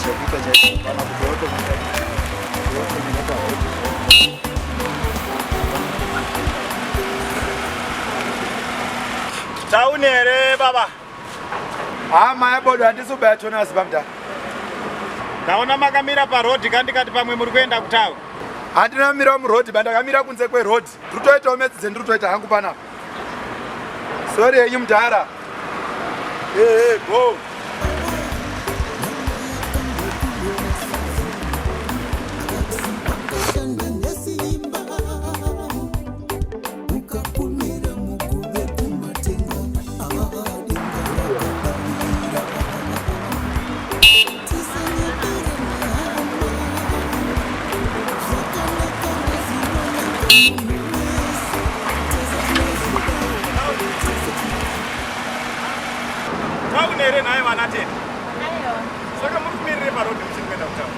Chekuita chaicho pana kuti wotomira wotomira paroad. Tauni here baba? Haa maya bodo handisi kubaya tonasi bamda. Ndaona makamira paroad kandikati pamwe muri kuenda kutauni. Handina kumira muroad ba ndakamira kunze kweroad. Ndiri kutoitawo metsi dzendiri kutoita hangu panapa. Sorry henyu mudhara. Hey, hey, go. Tauni here nhai vana tete? Saka muri kumirire paroad muchiri kuenda kutauni?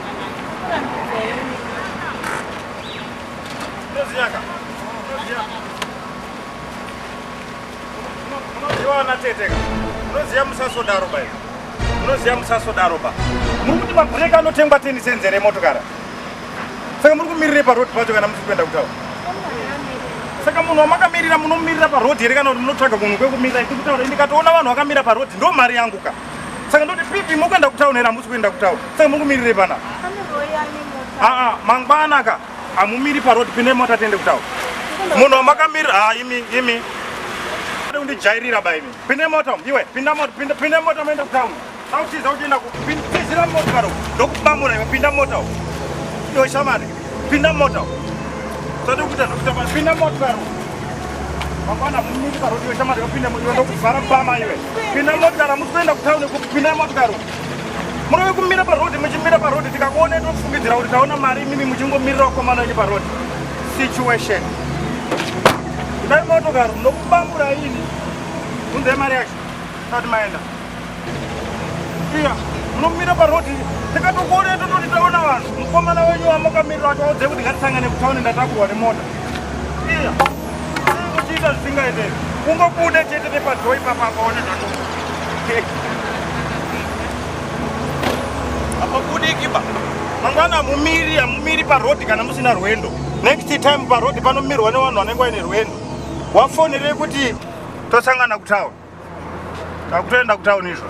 Unoziya ka? Unoziya? Munoziva vana tete ka? Munoziya musasodaro ba imi. Munoziya musasodaro ba. Muri kuti mabhureki anotengwa 10 cents here emotokara? Saka muri kumirire paroad pacho kana muchiri kuenda kutauni? Saka munhu wamakamirira munomirira paroad here kana kuti munotsvaga kunhu kwekumirira? Ndiri kutaura ndikatoona vanhu vakamira paroad ndo mari yangu ka. Saka ndoti pipi mukuenda kutauni here hamusi kuenda kutauni? Saka muri kumirire panapa? Aa mangwana ka hamumiri paroad pinde mota tiende kutauni. Munhu wamakamirira ha imi imi. Kundijairira ba imi. Pinde mota iwe pinda mota pinda pinda mota muende kutauni. Autiza uchienda kupindira motikari ndokubamura iwe pinda mota uko. Iwe shamari pinda mota uko. Usade kuita zvekuita pa pinda motikari uko. Mangwana mumiri parodi iwe shamari wapinda iwe ndokuvhara bama iwe. Pinda motikari hamusi kuenda kutauni kupinda motikari uko. Murove kumira parodi muchimira parodi tikakuona tofungidzira kuti taona mari imimi muchingomirira vakomana wenyu parodi. Situation. Kudai motokari ndokubambura ini. Unzai mari yacho. Tati maenda. Iya, munomira paroad tikatokuona tototi taona vanhu. Mukomana wenyu wamakamirira wacho waudze kuti ngatisangane kutauni ndatakurwa nemota. Iya, sei muchiita zvisingaite? Kungobuda chete nepadhoo ipapa apaone zvato. Hapabudiki ba. Mangwana hamumiri, hamumiri paroad kana musina rwendo. Next time paroad panomirwa nevanhu vanenge vaine rwendo. Wafonerei kuti tosangana kutauni. Takutoenda kutauni izvo.